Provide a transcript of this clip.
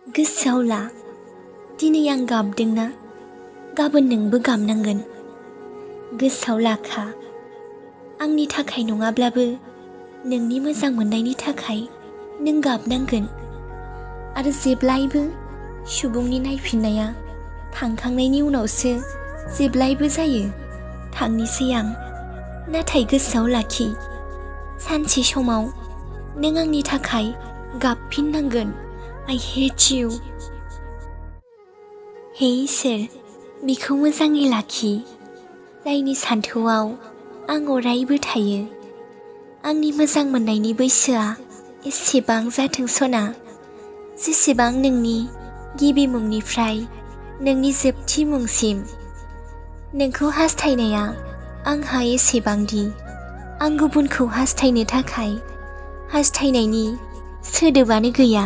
गोसोआव ला दिनै आं गाबदोंना गाबोन नोंबो गाबनांगोन। गोसोआव लाखा आंनि थाखाय नङाब्लाबो नोंनि मोजां मोननायनि थाखाय नों गाबनांगोन। आरो जेब्लायबो सुबुंनि नायफिननाया थांखांनायनि उनावसो जेब्लायबो जायो। थांनोसै आं, नाथाय गोसोआव लाखि सानसे समाव नों आंनि थाखाय गाबफिननांगोन। I hate you। हे इसोर, बिखौ मोजाङै लाखि जायनि सान्थौआव आं अरायबो थायो। आंनि मोजां मोननायनि बैसोआ एसेबां जाथों सना, जेसेबां नोंनि गिबि मुंनिफ्राय नोंनि जोबथि मुंसिम। नोंखौ हास्थायनाया आंहा एसेबांदि आं गुबुनखौ हास्थायनो थाखाय हास्थायनायनि सोदोबानो गैया।